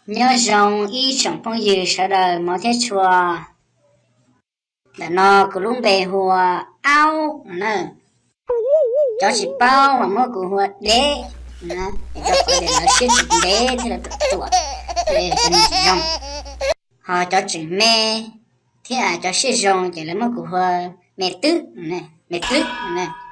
Nyob zoo ib tsoom phooj ywg sawv daws mov thiab tshua. Ntawm no kuv lub npe hu ua Aub no na. Cov tsis paub mas muab kuv hu ua Dev, es rau qhov tias lawv siab tsis ntev thiab lawv ruam ruam, ces tsis zoo. Ho cov tseem me thiab cov siab zoo ces lawv muab kuv hu ua Me Twb, Me Twb no.